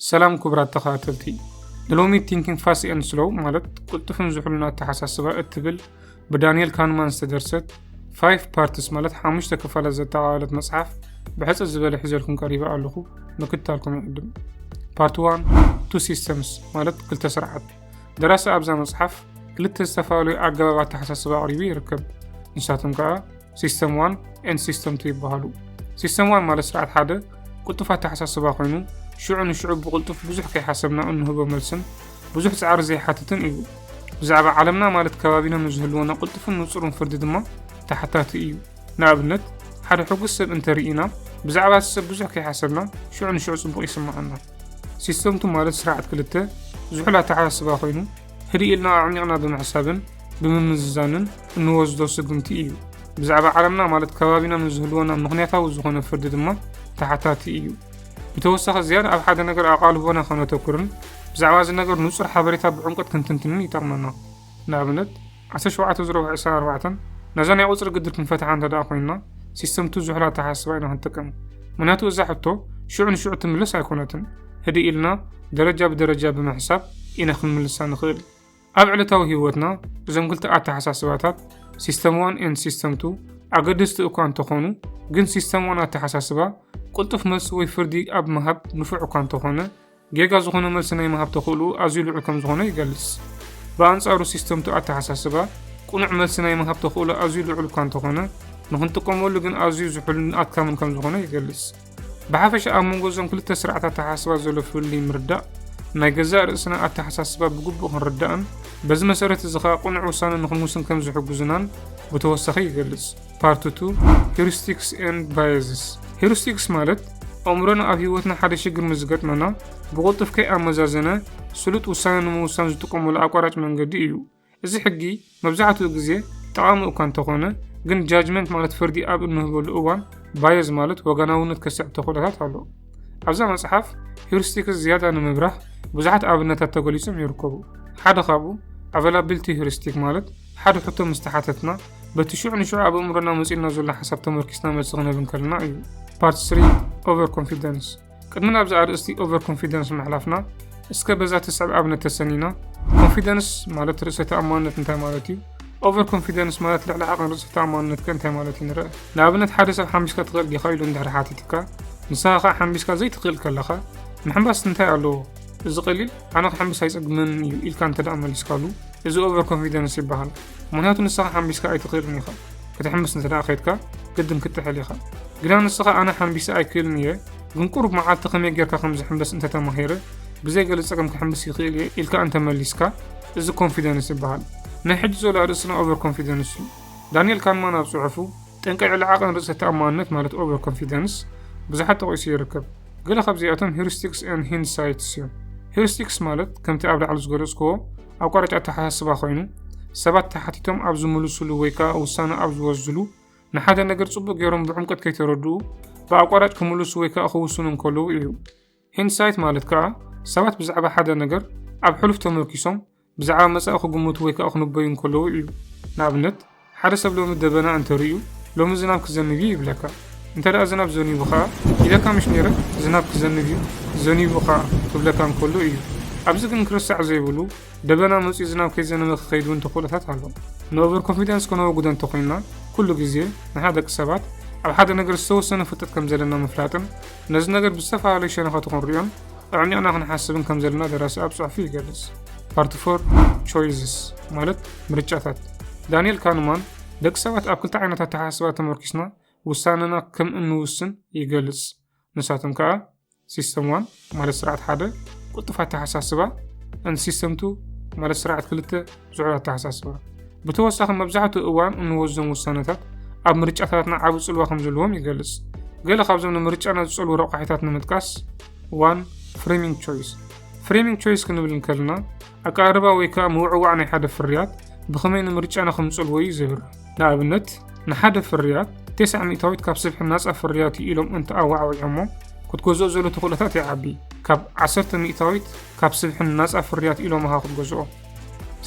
ሰላም ክቡራት ተኸታተልቲ፣ ንሎሚ Thinking Fast and Slow ማለት ቅልጡፍን ዝሑልን ኣተሓሳስባ እትብል ብዳንኤል ካንማን ዝተደርሰት ፋይቭ ፓርትስ ማለት ሓሙሽተ ክፋላት ዘጠቓለለት መጽሓፍ ብሕጽር ዝበለ ሒዘልኩም ቀሪበ ኣለኹ። ምክትታልኩም ይዕድም። ፓርት ዋን፣ ቱ ሲስተምስ ማለት ክልተ ስርዓት። ደራሲ ኣብዛ መጽሓፍ ክልተ ዝተፈላለዩ ኣገባብ ኣተሓሳስባ ኣቕሪቡ ይርከብ። ንሳቶም ከኣ ሲስተም ዋን ኤንድ ሲስተም ቱ ይበሃሉ። ሲስተም ዋን ማለት ስርዓት ሓደ ቅልጡፍ ኣተሓሳስባ ኮይኑ፣ ሽዑ ንሽዑ ብቕልጡፍ ብዙሕ ከይሓሰብና እንህቦ መልስን ብዙሕ ጻዕሪ ዘይሓትትን እዩ። ብዛዕባ ዓለምና ማለት ከባቢና ንዝህልወና ቅልጡፍን ንጹርን ፍርዲ ድማ ተሓታቲ እዩ። ንኣብነት፣ ሓደ ሕጉስ ሰብ እንተርኢና፣ ብዛዕባ እቲ ሰብ ብዙሕ ከይሓሰብና ሽዑ ንሽዑ ጽቡቕ ይስምዓና። ሲስተም ቱ ማለት ስርዓት ክልተ ዝሑል ኣተሓሳስባ ኮይኑ፣ ህድእ ኢልና ኣዕሚቕና ብምሕሳብን ብምምዝዛንን እንወስዶ ስጉምቲ እዩ። ብዛዕባ ዓለምና ማለት ከባቢና ንዝህልወና ምኽንያታዊ ዝኾነ ፍርዲ ድማ ተሓታቲ እዩ። ብተወሳኺ ዝያዳ ኣብ ሓደ ነገር ኣቓልቦና ከነተኩርን ብዛዕባ እዚ ነገር ንጹር ሓበሬታ ብዕምቆት ክንትንትንን ይጠቕመና። ንኣብነት፣ ዓሰርተ ሸውዓተ ዜሮ ዕስራን ኣርባዕተን ነዛ ናይ ቁጽሪ ግድር ክንፈትሓ እንተ ደኣ ኮይንና፣ ሲስተም ቱ ዝሑል ኣተሓሳስባ ኢና ክንጥቀም። ምኽንያቱ እዛ ሕቶ ሽዑ ንሽዑ ትምለስ ኣይኮነትን። ህድእ ኢልና ደረጃ ብደረጃ ብምሕሳብ ኢና ክንምልሳ ንኽእል። ኣብ ዕለታዊ ህይወትና እዞም ክልተ ኣተሓሳስባታት ሲስተም ዋን ኤንድ ሲስተም ቱ ኣገደስቲ እኳ እንተኾኑ፣ ግን ሲስተም ዋን ኣተሓሳስባ ቅልጡፍ መልሲ ወይ ፍርዲ ኣብ ምሃብ ንፉዕ እኳ እንተኾነ፣ ጌጋ ዝኾነ መልሲ ናይ ምሃብ ተኽእልኡ ኣዝዩ ልዑል ከም ዝኾነ ይገልጽ። ብኣንጻሩ ሲስተም ቱ ኣተሓሳስባ ቅኑዕ መልሲ ናይ ምሃብ ተኽእሎ ኣዝዩ ልዑል እኳ እንተኾነ፣ ንኽንጥቀመሉ ግን ኣዝዩ ዝሑልን ኣድካምን ከም ዝኾነ ይገልጽ። ብሓፈሻ ኣብ መንጎ እዞም ክልተ ስርዓት ኣተሓሳስባ ዘሎ ፍልልይ ምርዳእ፣ ናይ ገዛእ ርእስና ኣተሓሳስባ ብግቡእ ክንርዳእን በዚ መሰረት እዚ ኸኣ ቅኑዕ ውሳነ ንኽንውስን ከም ዝሕግዙናን ብተወሳኺ ይገልጽ። ፓርት ቱ፣ ሂሪስቲክስ ኤንድ ባየዝስ። ሂሪስቲክስ ማለት ኣእምሮና ኣብ ህይወትና ሓደ ሽግር ምስ ዝገጥመና ብቕልጡፍ ከይኣመዛዘነ ስሉጥ ውሳነ ንምውሳን ዝጥቀመሉ ኣቋራጭ መንገዲ እዩ። እዚ ሕጊ መብዛሕትኡ ግዜ ጠቓሚ እኳ እንተኾነ፣ ግን ጃጅመንት ማለት ፍርዲ ኣብ እንህበሉ እዋን ባየዝ ማለት ወገናውነት ከስዕብ ተኽእሎታት ኣሎ። ኣብዛ መጽሓፍ ሂሪስቲክስ ዝያዳ ንምብራህ ብዙሓት ኣብነታት ተገሊጾም ይርከቡ። ሓደ ካብኡ ኣቨላቢሊቲ ሂሪስቲክ ማለት ሓደ ሕቶ ምስ ተሓተትና በቲ ሽዑ ንሽዑ ኣብ ኣእምሮና መጺኡና ዘሎ ሓሳብ ተመርኪስና መልሲ ክንህብ እንከለና እዩ። ፓርት ስሪ፣ ኦቨር ኮንፊደንስ። ቅድሚ ናብዚ ኣርእስቲ ኦቨር ኮንፊደንስ ምሕላፍና፣ እስከ በዛ ትስዕብ ኣብነት ተሰኒና፣ ኮንፊደንስ ማለት ርእሰ ተኣማንነት እንታይ ማለት እዩ? ኦቨር ኮንፊደንስ ማለት ልዕሊ ዓቐን ርእሰ ተኣማንነት ከ እንታይ ማለት እዩ ንርአ። ንኣብነት ሓደ ሰብ ሓምቢስካ ትኽእል ዲኻ ኢሉ እንድሕር ሓቲትካ፣ ንስኻ ኸኣ ሓምቢስካ ዘይትኽእል ከለኻ፣ ምሕንባስ እንታይ ኣለዎ? እዚ ቀሊል፣ ኣነ ክሕምብስ ኣይጸግመንን እዩ ኢልካ እንተ ደኣ መሊስካሉ፣ እዚ ኦቨር ኮንፊደንስ ይበሃል። ምኽንያቱ ንስኻ ሓምቢስካ ኣይትኽእልን ኢኻ። ክትሕምብስ እንተ ደኣ ኸይድካ፣ ግድን ክትጥሕል ኢኻ። ግና ንስኻ ኣነ ሓምቢሰ ኣይክእልን እየ፣ ግን ቁሩብ መዓልቲ ከመይ ጌርካ ከም ዝሕምበስ እንተ ተማሂረ፣ ብዘይ ገለ ጸገም ክሕምብስ ይኽእል እየ ኢልካ እንተ መሊስካ፣ እዚ ኮንፊደንስ ይበሃል። ናይ ሕጂ ዘሎ ኣርእስትና ኦቨር ኮንፊደንስ እዩ። ዳንኤል ካንማን ኣብ ጽሑፉ፣ ጠንቂ ልዕሊ ዓቐን ርእሰ ተኣማንነት ማለት ኦቨር ኮንፊደንስ ብዙሓት ጠቒሱ ይርከብ። ገለ ካብዚኣቶም ሂሪስቲክስ ኤንድ ሂንድሳይትስ እዮም። ሂሪስቲክስ ማለት ከምቲ ኣብ ላዕሊ ዝገለጽክዎ ኣቋራጭ ኣተሓሳስባ ኮይኑ፣ ሰባት ተሓቲቶም ኣብ ዝምልስሉ ወይ ከኣ ውሳነ ኣብ ዝወስድሉ ንሓደ ነገር ጽቡቕ ገይሮም ብዕምቆት ከይተረድኡ ብኣቋራጭ ክምልሱ ወይ ከኣ ክውስኑ እንከለዉ እዩ። ሂንድሳይት ማለት ከኣ ሰባት ብዛዕባ ሓደ ነገር ኣብ ሕሉፍ ተመርኪሶም ብዛዕባ መጻኢ ክግምቱ ወይ ከኣ ክንበዩ እንከለዉ እዩ። ንኣብነት፣ ሓደ ሰብ ሎሚ ደበና እንተርእዩ፣ "ሎሚ ዝናብ ክዘንብ እዩ" ይብለካ። እንተ ደኣ ዝናብ ዘኒቡ ኸኣ፣ "ኢለካ ምሽ ነይረ፣ ዝናብ ክዘንብ እዩ፣ ዘኒቡ ኸኣ" ክብለካ እንከሎ እዩ። ኣብዚ ግን ክርሳዕ ዘይብሉ፣ ደበና መጺኡ ዝናብ ከይዘነበ ክኸይድ እውን ተኽእሎታት ኣሎ። ንኦቨር ኮንፊደንስ ከነወግዶ እንተኾይንና፣ ኩሉ ግዜ ንሓ ደቂ ሰባት ኣብ ሓደ ነገር ዝተወሰነ ፍልጠት ከም ዘለና ምፍላጥን ነዚ ነገር ብዝተፈላለዩ ሸነኻቱ ክንሪኦን ኣዕሚቕና ክንሓስብን ከም ዘለና ደራሲ ኣብ ጽሑፉ ይገልጽ። ፓርት ፎር፣ ቾይስስ ማለት ምርጫታት። ዳንኤል ካንማን፣ ደቂ ሰባት ኣብ ክልተ ዓይነት ኣተሓሳስባ ተመርኪስና ውሳነና ከም እንውስን ይገልጽ። ንሳቶም ከኣ ሲስተም ዋን ማለት ስርዓት ሓደ ቅልጡፍ ኣተሓሳስባ፣ and ሲስተም ቱ ማለት ስርዓት ክልተ ዝሑል ኣተሓሳስባ። ብተወሳኺ መብዛሕትኡ እዋን እንወስዶም ውሳነታት ኣብ ምርጫታትና ዓቢ ጽልዋ ከም ዘለዎም ይገልጽ። ገለ ካብዞም ንምርጫና ዝጸልዉ ረቋሒታት ንምጥቃስ፣ ዋን፣ ፍሬሚንግ ቾይስ። ፍሬሚንግ ቾይስ ክንብል እንከለና ኣቀራርባ ወይ ከኣ ምውዕዋዕ ናይ ሓደ ፍርያት ብኸመይ ንምርጫና ከም ዝጸልዎ እዩ ዘብርህ። ንኣብነት፣ ንሓደ ፍርያት ተስዓ ሚእታዊት ካብ ስብሒ ናጻ ፍርያት እዩ ኢሎም እንተ ኣወዓዊዖሞ፣ ክትገዝኦ ዘሎ ተኽእሎታት ይዓቢ። ካብ ዓሰርተ ሚእታዊት ካብ ስብሒ ናጻ ፍርያት ኢሎምኻ ክትገዝኦ።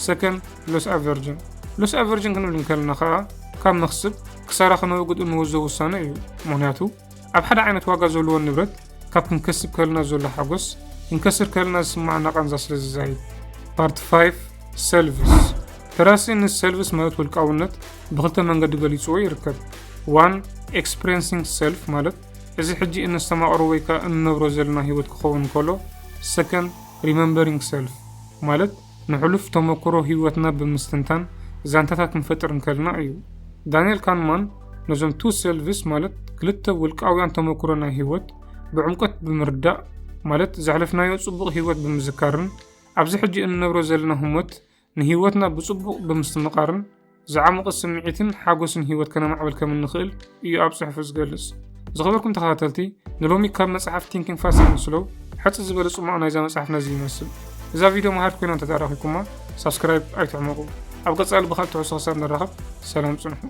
ሰከንድ፣ ሎስ ኣቨርጅን። ሎስ ኣቨርጅን ክንብል እንከለና ከኣ ካብ መኽስብ ክሳራ ከነወግድ እንወስዶ ውሳነ እዩ። ምኽንያቱ ኣብ ሓደ ዓይነት ዋጋ ዘለዎ ንብረት ካብ ክንከስብ ከለና ዘሎ ሓጎስ ክንከስር ከለና ዝስማዕና ቃንዛ ስለ ዝዛይድ። ፓርት ፋይቭ፣ ሰልቭስ። ተራሲ ንሰልቭስ ማለት ውልቃውነት ብክልተ መንገዲ ገሊፅዎ ይርከብ። ዋን፣ ኤክስፕሬንሲንግ ሰልፍ ማለት እዚ ሕጂ እነስተማቕሮ ወይ ከዓ እንነብሮ ዘለና ህይወት ክኸውን እንከሎ፣ ሰከንድ፣ ሪመምበሪንግ ሰልፍ ማለት ንሕሉፍ ተመክሮ ህይወትና ብምስትንታን ዛንታታት ክንፈጥር እንከልና እዩ። ዳንኤል ካንማን ነዞም ቱ ሰልቭስ ማለት ክልተ ውልቃውያን ተመክሮ ናይ ህይወት ብዕምቀት ብምርዳእ ማለት ዘሕለፍናዮ ጽቡቕ ህይወት ብምዝካርን ኣብዚ ሕጂ እንነብሮ ዘለና ህሞት ንህይወትና ብጽቡቕ ብምስትምቓርን ዝዓመቐ ስምዒትን ሓጎስን ህይወት ከነማዕብል ከም እንኽእል እዩ ኣብ ጽሑፉ ዝገልጽ። ዝኸበርኩም ተኸታተልቲ፣ ንሎሚ ካብ መጽሓፍ ቲንኪንግ ፋስት ኤንድ ስሎው ሕጽር ዝበለ ጽማቕ ናይዛ መጽሓፍ ነዚ ይመስል። እዛ ቪድዮ መሃሪት ኮይና እንተተረኺብኩማ ሳብስክራይብ ኣይትሕመቑ። ኣብ ቀጻሊ ብኻልእ ትሕዝቶ ክሳብ ንራኸብ ሰላም ጽንሑ።